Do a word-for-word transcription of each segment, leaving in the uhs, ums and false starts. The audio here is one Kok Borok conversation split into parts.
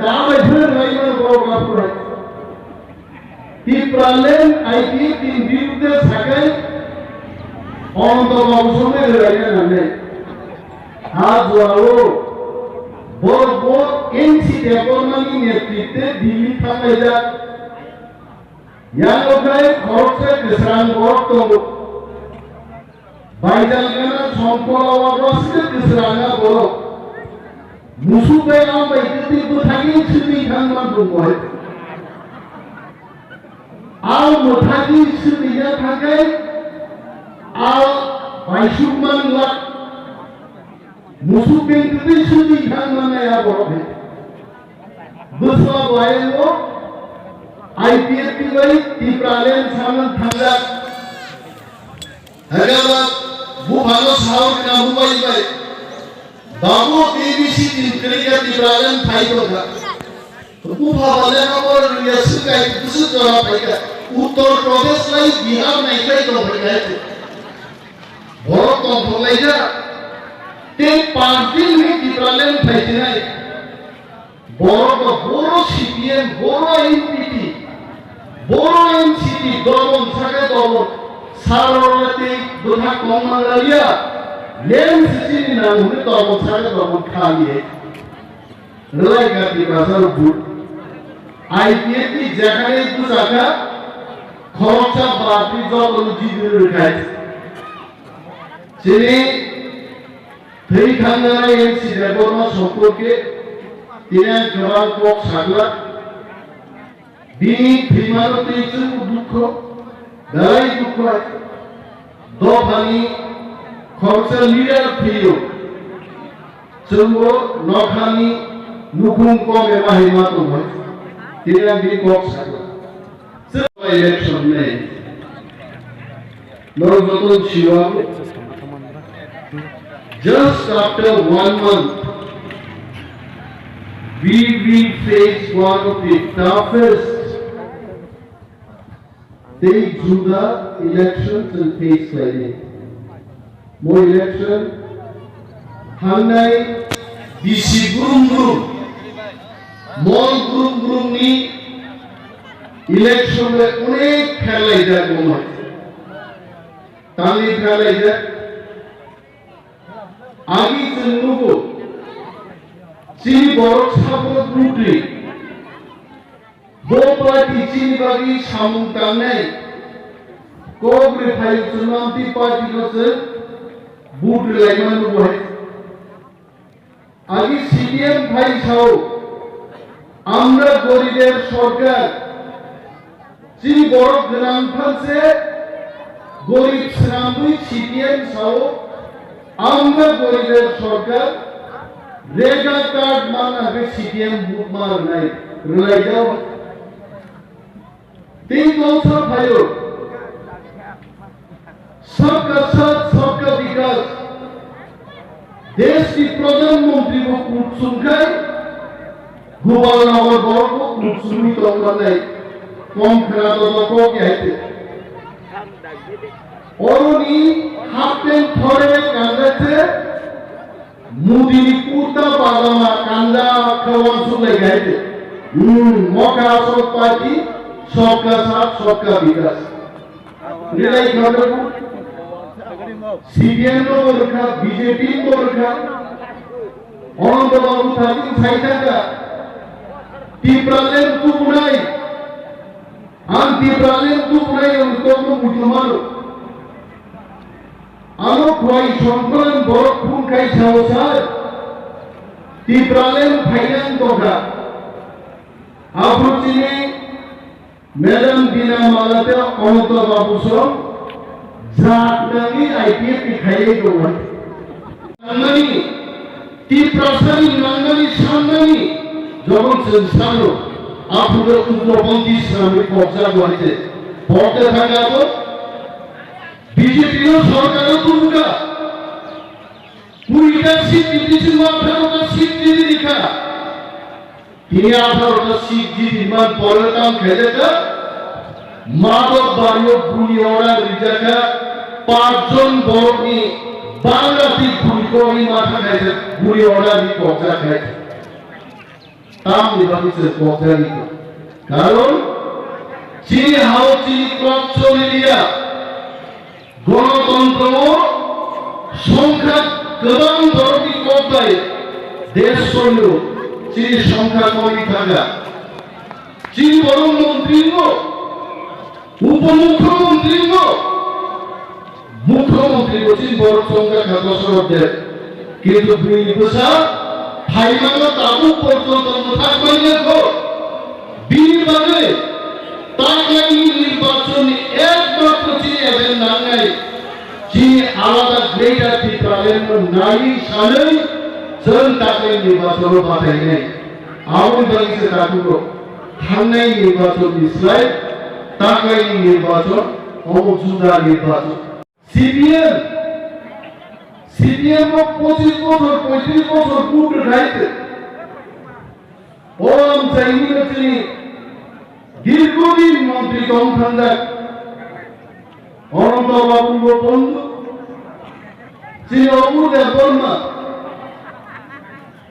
Tamai phai rwlaimano borok laphurok. Tipraland I P F T ni birudhe sakai Ananta Babu songwi rwlaina nangnai. Ha jora o borok bo N C Debbarmani netritwe Delhi thanglaijak. Yang okhai khoroksa kwsrang borok tongo. Baijal gana songkol awa bwswk kwsrang a borok. Musuk bai ang bai kwtwi bwthagwi swtwi thang man tongo hai. Ang mwthagwi swtwi ya thakai ang baisuk man la. Musuk beng kwtwi swtwi thang mannai a borok hai. Bwsla bo ayang o I P F T bai Tipraland samung thangjak. Haiya ba buphano sao rina bubai bai. Babu A B C din kwrwi kha Tipraland phai tongkha. Bupha ba lekha pora rwya swkai bwswk jora phaikha. Uttar Pradesh lai Bihar naikhai tongphai kha. Borok tongthoknaijak. Tei panch din ni Tipraland phaijinai. Borok ba boro C P M, boro N P P, boro N C P, dormo saka dormo. Sarorole tei bwthak tongma raliya. Leng sisini nang hwnwi dormo saka dormo khaliye. Rwlai kha Tiprasa rok bud. I P F T jekhane bwsakha khoroksa bapri jotono jidini rwkhai. Chini thwi thangnai N C Debbarma somporke tini ang kwbang kok sakla. Bini thwimano twi chwng dukho, belai dukho hai. Dophani khoroksa leader thwiyo. Chwngbo nokhani nukhung kom eba hai ma tong hai. Tini ang bini kok sakla. Chwng election nei. Norok joto sio. Just after one month, we will face one of the toughest tei juda election chwng face khlainai. Mo election thangnai bisi brum brum, mol brum brum ni election bai onek pherlaijak mo. Tangwi pherlaijak. Agi chwng nugo, chini borok sabro butwi, bo party chini bagwi samung tangnai, kok rwphai chwng amtwi party no chwng but rwlaima nugo hai. Agi C P M phai sao, "Amra goriber sorkar." Chini borok gwnang phanse gorib swnamwi C P M sao, "Amra goriber sorkar." Rega card manna khe C P M but ma rwnai, rwlaijao. Tei kok sa phaio, "Sabka Saath, Sabka Vikas." Desh ni Pradhan Mantri bo kuchung khai, Gopal Nagar borok bo kuchungwi tongmannai. Kom khna do do kok ya hai te. Oroni half pant thore kanjak se, Modi ni kurta pajama kanja khe uansuk lai kha hai te. Hmm, mokha aswk party, sabka saath, sabka vikas. Rilai kha bo. C P M no bo rwkha, B J P no bo rwkha. Ananta Babu thani sai thangkha. Tipraland tubunai. Ang Tipraland tubunai ang kokno muitu mano. Ano khwai songkran borok phung khai sao sir. Tipraland phainang tongkha. Aphuru chini Madam Bina Mala tei Ananta Babu song jat nangwi I P F T khaiwi tongo. Nangmani, Tiprasani nangmani sannani jokon chwng sano, aphuru ugroponthi swnamwi kokjago hai se. Pokte thangkha abo, B J P no sorkar o tubukha. Kurita seat ni bising o atharo ta seat jiti rikha. Tini atharo ta seat jiti man pore tam khaijak kha. Madhok Bario guli order rijak kha. Panch jon borok ni bangla ti guli kok ni matha khaijak guli order ni kokjak khai. Tamni bagwi chwng kok jagwi tong. Karon chini hao chini kok choli liya. Gonotontro o songkha kwbang borokni kok bai desh solio, chini songkha komwi thangkha. Chini borok montri no, upomukhyamantri no, mukhyamantri bo chini borok songkha kha dosrok de. Kintu bini bwsa phaimano tabuk porjonto mwthak manya kho. Bini bagwi taklaini nirbachonni ekmatro chini agenda nangnai, chini alada Greater Tipraland no naiwi sanwi chwng taklaini nirbachono batainai. Aboni bagwi se takhuk rok, thangnai nirbachonni slai taklaini nirbachon omo juda nirbachon. C P M, C P M o pochis bochor, poitris bochor bhut rwkhaite. O amchaini no chini dirghodin montri tong thangjak Ananta Babu bo bondhu, chini Obur Debbarma.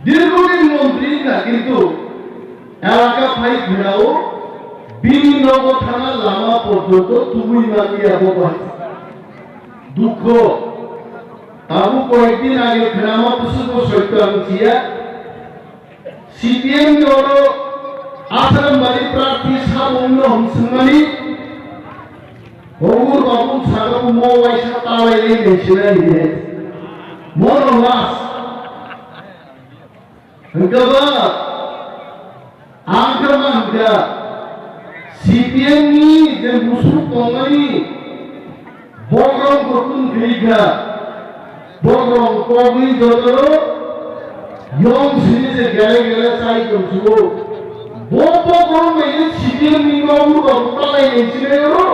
Dirghodin montri wngkha, kintu elaka phai khwnao bini nogo thana lama porjonto tubui manliya bo bai. Dukho. Tabuk koyekdin age khwnama bwswkbo soitto ang siya. C P M ni oro Asarambari prarthi samungno hwn swngmani Obur Babu saka bo mo waisa talai lai naisinai hinwi. Mono last. Hwnkhe ba, ang khe ma hwnkha, C P M ni je musuk tongmani, bokrok bo tun khiri kha, bokrok kogwi jotoro yong sini se gele gele chai tongsugo. Bo bokrok bai je C P M ni nogo bo talai naisinai oro.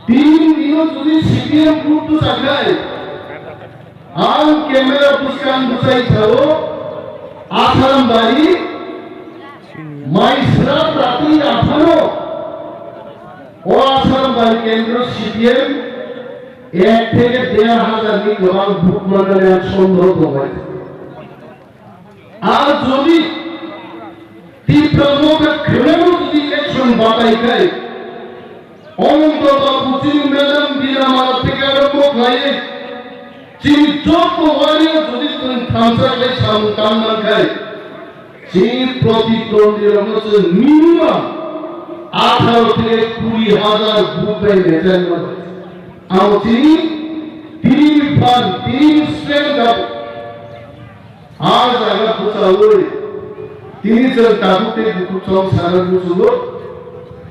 Tini dino jodi C P M group tu sakhai, ang camera bwskang bwsai sao, Asarambari, mai sra prati aphano, o Asarambari kendro C P M ek theke der hajar ni kwbang vote manani ang sondeho tongo. Ar jodi Tipra Motha khwnano jodi election batai khai, Ananta Babu chini madam Bina Mara theke arombo khlaiwi chini joto warrior jodi chwng thansa khlai samung tang man khai, chini protidwandi rokno chwng minimum atharo theke kuri hajar vote bai mechang mano. Amo chini team phan, team strength abo. A jaga bwchaui tini chwng tabuk tei bukuchwng sana muchungo.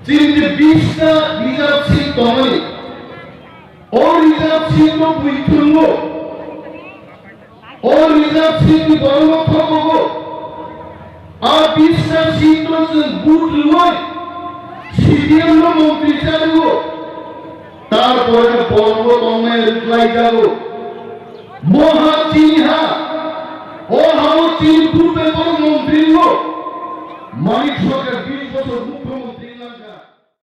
Chini je bista reserve seat tongmani, o reserve seat no buithungo, o reserve seat ni borokno thokogo. A bista seat no chwng vote rwui C P M no montri charwo. Tarpore borokno tongnai rwkhlai jago. Moha chini ha, o hao chini purbe borok montri no. Manik Sarkar bish bochor mukhyamantri langkha.